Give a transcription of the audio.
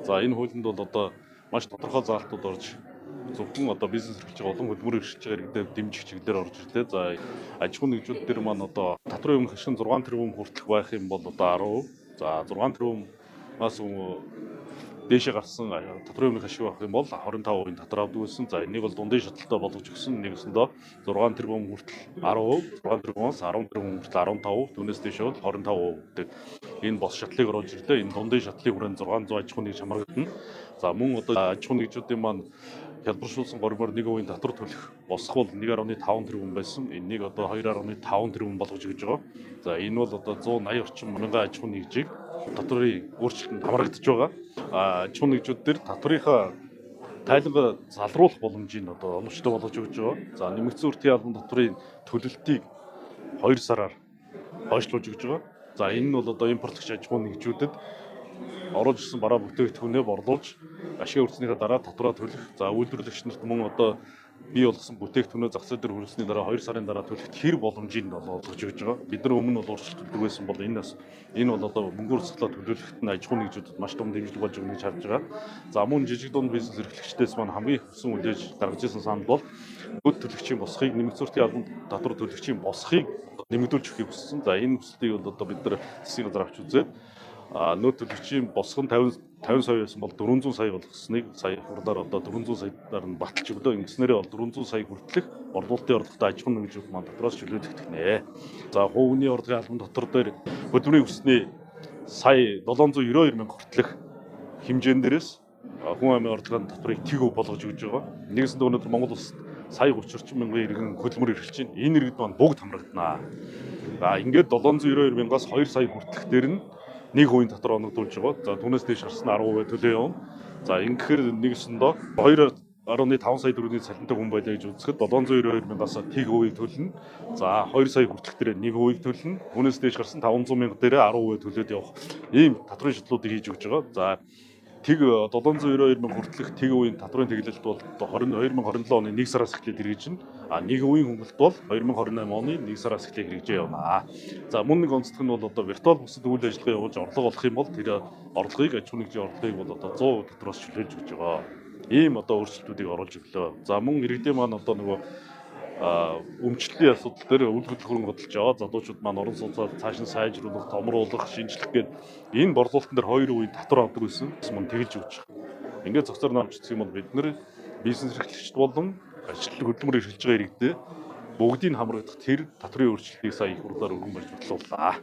За, энэ хуулинд бол одоо маш тодорхой заалтууд орж, зөвхөн одоо бизнес эрхэлж байгаа болон хөдөлмөр эрхэлж байгаа иргэдэд дэмжих чиглэлээр орж ирлээ. За, аж ахуйн нэгжүүд дээр маань одоо татварын өмнөх ашиг нь 6 тэрбум хүртэлх байх юм бол одоо 10%, за, 6 тэрбумаас дээшээ гарсан татварын өмнөх ашиг байх юм бол 25% татвар авдаг байсан. За, энийг бол дундын шатлалтай болгож өгсөн. Нэгсэндээ 6 тэрбум хүртэл 10%, 6 тэрбумаас 10 тэрбум хүртэл 15%, түүнээс дээшээ бол 25% гэдэг энэ бос шатлалыг оруулж ирлээ. Энэ дундын шатлалын хүрээнд 600 аж ахуйн нэгж хамрагдана. За, мөн одоо аж ахуйн нэгжүүдийн маань хялбаршуулсан горимоор 1% татвар төлөх босго бол 1.5 тэрбум байсан. Энийг одоо 2.5 тэрбум болгож өгч байгаа. За, энэ бол одоо 180 орчим мянган аж ахуйн нэгжийг татварын өөрчлөлтөнд хамрагдаж байгаа. Аж ахуйн нэгжүүд дээр татварынхаа тайлангаа залруулах боломжийг одоо оновчтой болгож өгч байгаа. За, нэмэгдсэн үртийн албан татварын төлөлтийг 2 сараар хойшлуулж өгч байгаа. За, энэ нь бол одоо импортлогч аж ахуйн нэгжүүдэд оруулж ирсэн бараа бүтээгдэхүүнээ борлуулж ашиг үртснийхээ дараа татвараа төлөх. За, үйлдвэрлэгч нарт мөн одоо бий болгосон бүтээгдэхүүнээ зах зээл дээр хүргэсний дараа 2 сарын дараа төлөхт хэр боломжийг олгож өгч байгаа. Бид нар өмнө бол урьдчилж төлдөг байсан бол энэ бас энэ бол одоо мөнгөөр урсгалаа төлөөлөхөд нь аж ахуйн нэгжүүдэд маш том дэмжлэг болж өгнө гэж харж байгаа. За, мөн жижиг дунд бизнес эрхлэгчдээс маань хамгийн их хүсэн хүлээж гаргаж ирсэн санал бол нөлөө төлөгчийн босхийг, нэмэгдсэн үртийн албан татвар төлөгчийн босхийг нэмэгдүүлж өгөхийг хүссэн. За, энэ хүсэлтийг бол одоо бид нар засгийн газар авч үзээд нөөц төлөгчийн босго нь 50 сая байсан бол 400 сая болгосныг сая хурлаар одоо 400 саяар нь баталж өглөө. Ингэснээрээ бол 400 сая хүртэлх борлуулалтын орлоготой аж ахуйн нэгжүүд маань татвараас чөлөөлөгдөх нэ. За, хувь хүний орлогын албан татвар дээр хөдөлмөрийн хүсний сая 792 мянга хүртэлх хэмжээн дээрээс хүн амын орлогын татварыг тэг болгож өгж байгаа. Нэгсэндээ өнөөдөр Монгол улсад сая 30 орчим мянган иргэн хөдөлмөр эрхэлж байна. Энэ иргэд маань бүгд хамрагдана. За, ингээд 792 мянгаас 2 сая хүртэлх дээр нь 1% татвар оногдуулж байгаа. За, түүнээс дээш гарсан 10% төлөө явна. За, ингэхээр нэгсэндээ 2.5 сая төгрөгийн цалинтай хүн байлаа гэж үзэхэд 792 мянгаас тэг хувийг төлнө. За, 2 сая хүртэлх дээр 1% төлнө. Түүнээс дээш гарсан 500 мянга дээр 10% төлөөд явах ийм татварын шатлалуудыг хийж өгч байгаа. За, тэг 792 мянга хүртэлх тэг хувийн татварын тэглэлт бол 2027 оны 1 сараас эхлээд хэрэгжиж байна. А 1% хөнгөлөлт бол 2028 оны 1 сараас эхлээд хэрэгжиж явна. За, мөн нэг онцлог нь бол одоо виртуал бусад үйл ажиллагаа явуулж орлого олох юм бол тэр орлогыг, аж ахуйн нэгжийн орлогыг бол одоо 100% татвараас чөлөөлж өгч байгаа. Ийм одоо өөрчлөлтүүдийг оруулж өглөө. За, мөн иргэдийн маань одоо нөгөө өмчлөлийн асуудал дээр үйл хөдлөх хөрөнгө хөдөлж байгаа. Залуучууд маань орон сууцаа цааш нь сайжруулах, томруулах, шинжлэх гээд энэ борлуулалтын дээр 2% татвар авдаг байсан. Мөн тэгэлж өгч байгаа. Ингээд цогцоор намж үзэх юм бол бид нэр бизнес эрхлэгчд болон ажил хөдөлмөр эрхэлж байгаа иргэдээ бүгдийг хамрагдах тэр татварын өөрчлөлтийг сая их хурлаар өргөн барьж батлууллаа.